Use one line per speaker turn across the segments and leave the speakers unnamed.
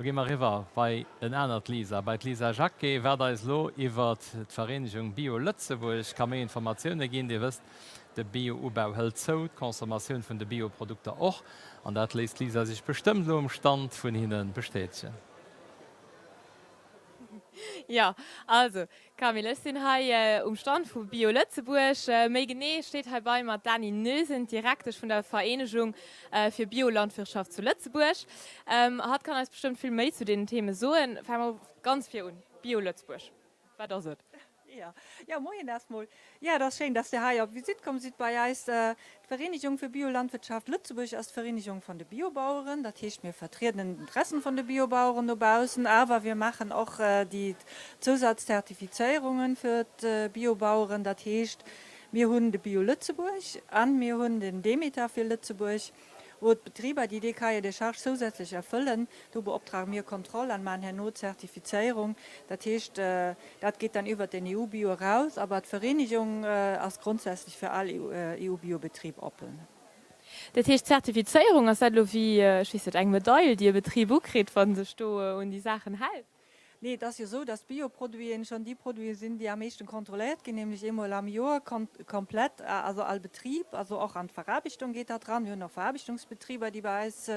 Lo gi mer eriwwer bei en anert Lisa, bei d'Lisa Jacqué, wat eis elo iwwert d'Vereenegung Bio Lëtzebuerg ka méi Informatioune ginn. Dir wësst, de Bio-Ubau hëlt zou, d'Consommatioun vun de Bio-Produkter och. An dat léisst d'Lisa sech bestëmmt elo um Stand vun hinne bestätegen.
Jo, also Camille, ech sinn hei um Stand vu Bio Lëtzebuerg. Méi genee steet hei bei mer d'Dany Noesen, d'Direktesch vun der Vereenegung fir Biolandwirtschaft zu Lëtzebuerg. Hatt kann eis bestëmmt vill méi zu deenen Theme soen. Faange mer ganz vir un, Bio Lëtzebuerg, wat ass et?
Jo, moien erstmol. Jo, et ass schéin, dass Dir hei op Visitt komm sidd bei eis. D'Vereenegung fir Biolandwirtschaft Lëtzebuerg ass d'Vereenegung van de Biobaueren. Dat heescht, mir vertrieden d'Interessen van de Biobaueren no baussen, awer wir maachen och déi Zousazzertifizéierungen fir d'Biobaueren. Dat heescht, mir hunn de Bio Lëtzebuerg an mir hunn den Demeter fir Lëtzebuerg. Wou d'Betriber déi dee Cahier des charges zousätzlech erfëllen, do beoptrage mir Kontroll an maachen herno d'Zertifizéierung. Dat heescht, dat geet dann iwwert den EU-Bio eraus, aber d'Vereenegung ass grondsätzlech fir all EU-Bio-Betrib oppen.
Dat heescht, d'Zertifizéierung, ass dat elo wéi, ech weess net, eng Medail, déi e Betrib ukritt, wa sech do un déi Saachen hält?
Nee, et ass jo esou, dass d'Bioproduiten schonn déi Produite sinn, déi am meeschten kontrolléiert ginn, nämlech eemol am Joer komplett, also all Betrib, also och an d'Veraarbechtung geet dat dran. Mir hunn och Veraarbechtungsbetriber, déi bei eis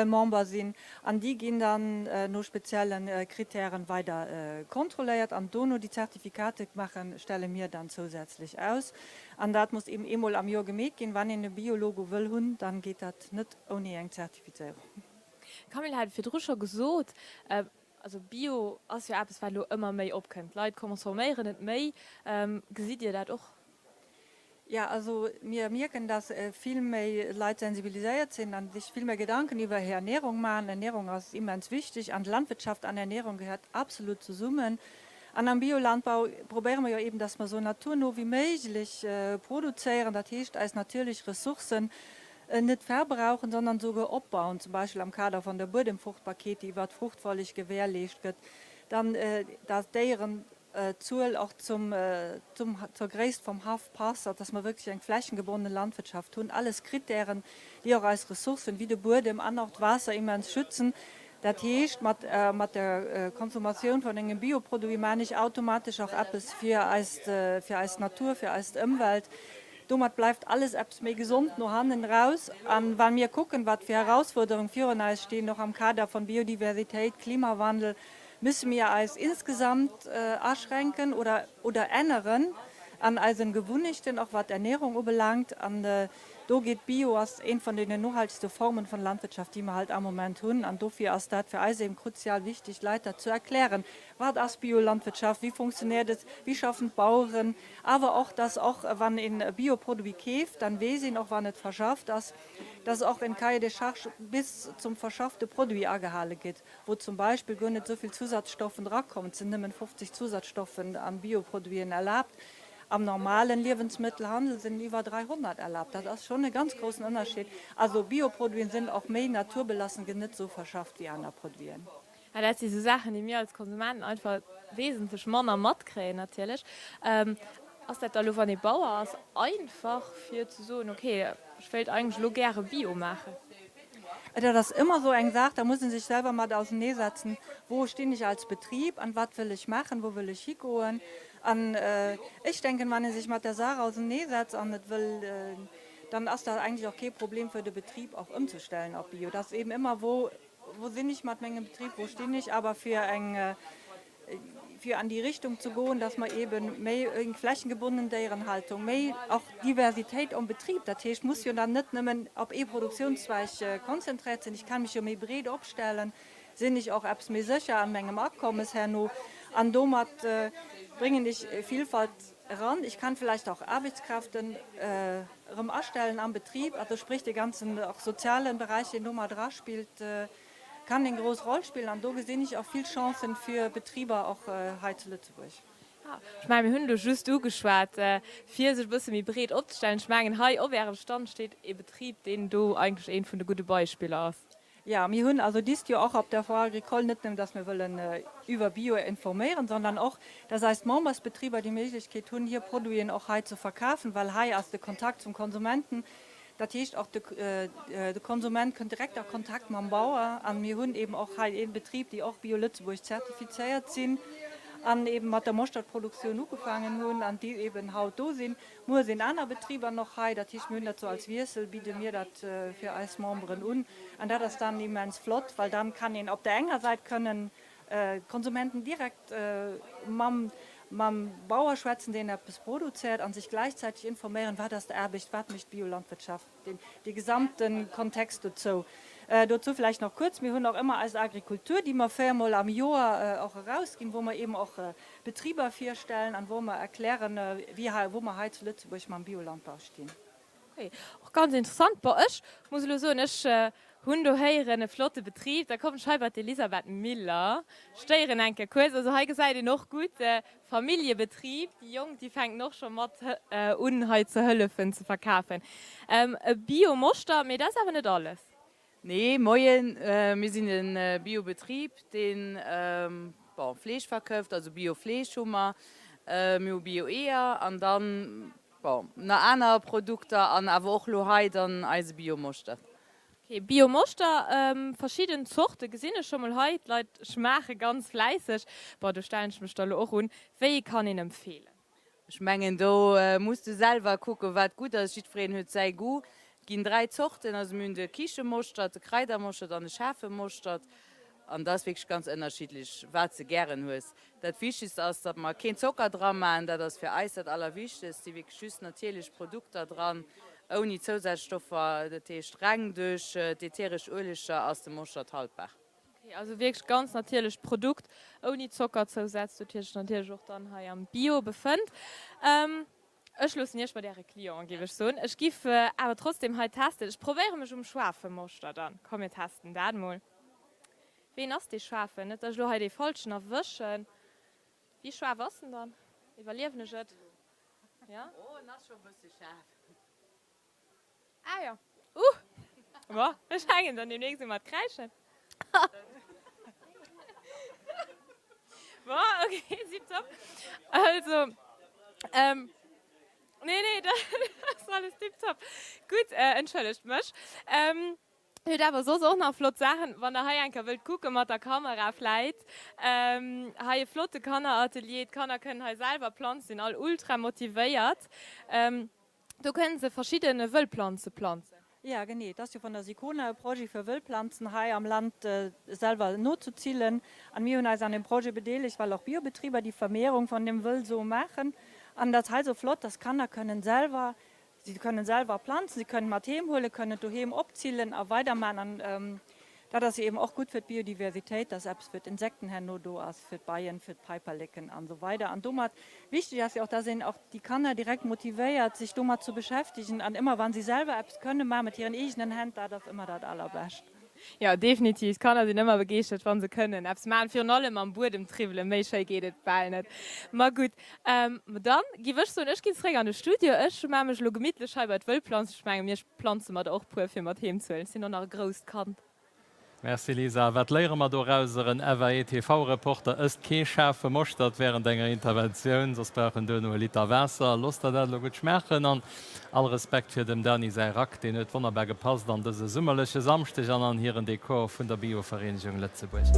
Member sinn, an déi ginn dann no spezielle Kritären weider kontrolléiert an dono déi Zertifikate maachen, stelle mir dann zousätzlech aus. An dat muss eben eemol am Joer gemeet ginn. Wann een e Biologo wëll hunn, dann geet dat net ouni eng Zertifizéierung.
D'Camille hat et virdru scho gesot, also Bio ass jo eppes, wat elo ëmmer méi opkënnt. D'Leit consomméieren et méi. Gesitt Dir dat och?
Jo, also mir mierken, dass vill méi Leit sensibiliséiert sinn a sech vill méi Gedanken iwwer hir Ernährung maachen. Ernährung ass immens wichteg an Landwirtschaft an Ernährung gehéiert absolut zesummen. An am Biolandbau probéiere mer jo eben, dass mer esou naturno wéi méiglech produzéieren, dat heescht eis natierlech Ressourcen net verbrauchen, sondern souguer opbauen, zum Beispill am Kader von der Buedemfruchtbarkeet, déi iwwert d'Fruchtfolleg gewährleescht gëtt, dann dass d'Déierenzuel och zum, zum, zur Gréisst vom Haff passt, also dass mer wierklech eng flächengebundene Landwirtschaft hunn. Alles Kritären, déi och eis Ressourcen, wéi de Buedem an och d'Waasser immens schützen. Dat heescht, mat, mat der Consommatioun von engem Bioproduit maan ech automatesch och eppes fir eist, fir eis Natur, fir eis Ëmwelt. Domat bleift alles eppes méi gesond no hannen eraus. An wa mir kucken, wat fir Herausforderungen virun eis stinn, och am Kader von Biodiversitéit, Klimawandel, müsse mir eis insgesamt aschränken oder oder änneren an eisen Gewunnechten, och wat d'Ernährung ubelaangt. An do geet Bio ass eent von deenen nohaltegste Formen von Landwirtschaft, déi mer halt am Moment hunn. An dofir ass dat fir eis eben kruzial wichtig, d'Leit dat zu erklären, Wat ass Biolandwirtschaft, wéi funktionéiert et, wéi schaffen d'Baueren, awer och, dass och wann een e Bioproduit keeft, dann weess een och wann et verschafft ass, dass och en Cahier des charges bis zum verschaffte Produit agehale gétt, wou zum Beispill guer net esou vill Zusatzstoffen drakommen, et sinn nëmmen 50 Zusatzstoffen an Bioproduiten erlaabt, am normalen Liewensmëttelhandel sinn iwwer 300 erlaabt, dat ass schonn e ganz groussen Ënnerscheed. Also Bioproduiten sinn och méi naturbelassen, ginn net esou verschafft wéi aner Produiten.
Mä dat si sou Saachen, déi mir als Konsumenten einfach wesentlech manner matkréien natierlech. Ass dat da elo, wann ee Bauer ass, einfach fir ze soen, okay, ech wéilt eigentlech elo gäre Bio maachen?
Dat ass ëmmer esou eng Saach, da muss ee sech selwer mat auseneesetzen, Wou stinn ech als Betrib an wat wëll ech maachen, wou wëll ech higoen? An ech denken, wann ee sech mat der Saach auseneesetzt an et wëll, dann ass dat eigentlech och kee Problem fir de Betrib och ëmzestellen op Bio. Dat ass eben ëmmer, wou Wou sinn ech mat mengem Betrib, wou stinn ech? Awer fir eng, fir an déi Richtung ze goen, dass mer eebe méi eng flächengebundenen Déierenhaltung, méi och Diversitéit am Betrib, dat heescht, muss jo dann net nëmmen op ee Produktionszweig konzentréiert sinn, ech kann mech jo méi breet opstellen, sinn ech och eppes méi sécher an mengem Akommes herno an domat bréngen ech Vielfalt eran. Ich kann vielleicht auch Arbeitskräfte erëm astellen am Betrib, also sprich dee ganzen och sozialen Beräich, deen do mat eraspillt, kann eng grouss Roll spillen an do gesinn ech och vill Chancen fir Betriber och hei zu Lëtzebuerg.
Ech mengen, mir hunn elo just ugeschwat, fir sech e bësse méi breet opzestellen. Ech mengen, hei op Ärem Stand steet ee Betrib, deen do eigentlech eent vun de gudde Beispiller ass.
Jo, mir hunn also dist Joer och op der Foire Agricole net nëmmen, dass mir wëllen iwwer Bio informéieren, sondern och, dass eis Membersbetriber déi Méiglechkeet hunn, hir Produiten och hei ze verkafen, well hei ass de Kontakt zum Konsumenten. Dat heescht och de Konsument kënnt direkt a Kontakt mam Bauer. An mir hunn eben och hei ee Betrib, déi och Bio Lëtzebuerg zertifizéiert sinn an eben mat der Moschtertproduktioun ugefaangen hunn an déi eben haut do sinn. Muer sinn aner Betriber noch hei. Dat heescht, mir hunn dat sou als Wiessel, bidde mir dat fir eis Memberen un. An dat ass dann immens flott, well dann kann een op der enger Säit kënnen d'Konsumenten direkt mam mam Bauer schwätzen, deen eppes produzéiert, a sech gläichzäiteg informéieren, wat ass d'Aarbecht, wat mécht d'Biolandwirtschaft, deen dee gesamte Kontext dozou. Dozou vläicht nach kuerz, Mir hunn och ëmmer eis Agrikultur, déi mer véiermol am Joer och erausginn, wou mer eeben och Betriber virstellen an wou mer erklären, wéi hei, wou mer hei zu Lëtzebuerg mam Biolandbau stinn.
Ok, och ganz interessant. Bon, ech muss elo soen, ech hunn do héieren e flotte Betrib. Da kommt ech hei bei d'Elisabeth Miller. Stéieren eng Kéier kuerz. Also hei gesäit een och gutt, Familljebetrib. Déi Jonk, déi fänken och scho mat un hei ze hëllefen ze verkafen. E Bio-Moschter, mee dat ass awer net alles.
Nee, moien. Mir sinn e Bio-Betrib, deen, bon, Fleesch verkëft, also Bio-Fleesch hu mer, mir hu Bio-Eeër an dann, bon, nach aner Produkter an awer och lo hei dann eise Bio-Moschter.
Ok, Bio-Moschter, verschidden Zorte gesinn ech scho mol hei. D'Leit schmaache ganz fläisseg. Bon, do stellen ech mech da lo och un. Wéi ee kann een empfeelen?
Ech mengen do muss de selwer kucken wat gutt ass, jiddwereen huet säi Goût. Et ginn 3 Zorten, also mir hunn de Kichemoschtert, de Kraidermoschtert an de schaarfe Moschtert an dat ass wierklech ganz ënnerschiddlech wat s de gären hues. Dat wichtegst ass datt mer keen Zocker dra maachen, dat ass fir eis dat allerwichtegst, si wierklech just natierlech Produkter dran ouni Zousazstoffer, dat heescht reng duerch d'ätheresch Ueleger ass de Moschtert haltbar.
Ok, also wierklech ganz natierlecht Produkt, ouni Zockerzousatz, dat hir sech natierlech och dann hei am Bio befënnt. Ech loossen Iech mat Äre Clienten, géif ech soen. Ech giff awer trotzdem hei testen. Ech probéiere mech um schaarfe Moschter dann. Komm mir testen dat mol. Ween ass dee schaarfen? Net dass ech elo hei dee falschen erwëschen. Wéi schaarf ass en dann? Iwwerliewen ech et?
Jo? Oh, en ass scho e bësse schaarf.
Ah jo. Uh! Bon, ech hänken dann demnächst u mat kräischen. Bon, okay, tiptop. Also, ähm, nee, nee, dat ass alles tiptop. Gutt, äh, entschëllegt mech. Ähm, Dir hutt awer soss och nach flott Saachen, wann der hei eng Kéier wëllt kucke mat der Kamera vläit. Ähm, hei e flotte Kanneratelier, d'Kanner kënnen hei selwer planzen, sinn all ultra motivéiert. Ähm, Do kënnen se verschidde Wëllplanze planzen.
Ja, genee. Et ass jo vun der SICONA e Projet fir Wëllplanzen hei am Land selwer nozezillen. An mir hunn eis an deem Projet bedeelegt, well och Biobetriber déi Vermehrung vun dem Wëllsom maachen. An dat ass hei sou flott, dass d'Kanner kënnen selwer, si kënnen selwer planzen, si kënnen mat heem huelen, kënnen et doheem opzillen a weidermachen. An Dat ass jo eben och gutt fir d'Biodiversitéit, dass eppes fir d'Insekten herno do ass, fir d'Beien, fir d'Päiperleken an esou weider. An domat, wichteg ass jo och, dass een och déi Kanner direkt motivéiert, sech domat ze beschäftegen. An ëmmer wa si selwer eppes kënne maachen mat hiren eegenen Hänn, dat ass ëmmer dat Allerbescht.
Jo, definitiv. D'Kanner sinn ëmmer begeeschtert, wa se kënnen eppes maachen, virun allem am Buedem triwwelen. Méi schéi geet et bal net. Ma gutt, dann giff ech soen, ech ginn zeréck an de Studio. Ech maache mech elo gemittlech hei bei d'Wëllplanz. Ech menge mir Planze mer der och puer fir mat heem ze huelen. Ech sinn och nach e grousst Kand.
Merci Lisa. Wat léiere mer dorauser? En FAE TV-Reporter ësst kee schaarfe Moschtert wärend enger Interventioun, soss brauch en duerno e Liter Waasser. Loosst der dat elo gutt schmaachen an all Respekt fir dem Dany säi Rack, deen huet wonnerbar gepasst an dëse summerleche Samschdeg an an hiren Dekor vun der Bio-Vereenegung Lëtzebuerg.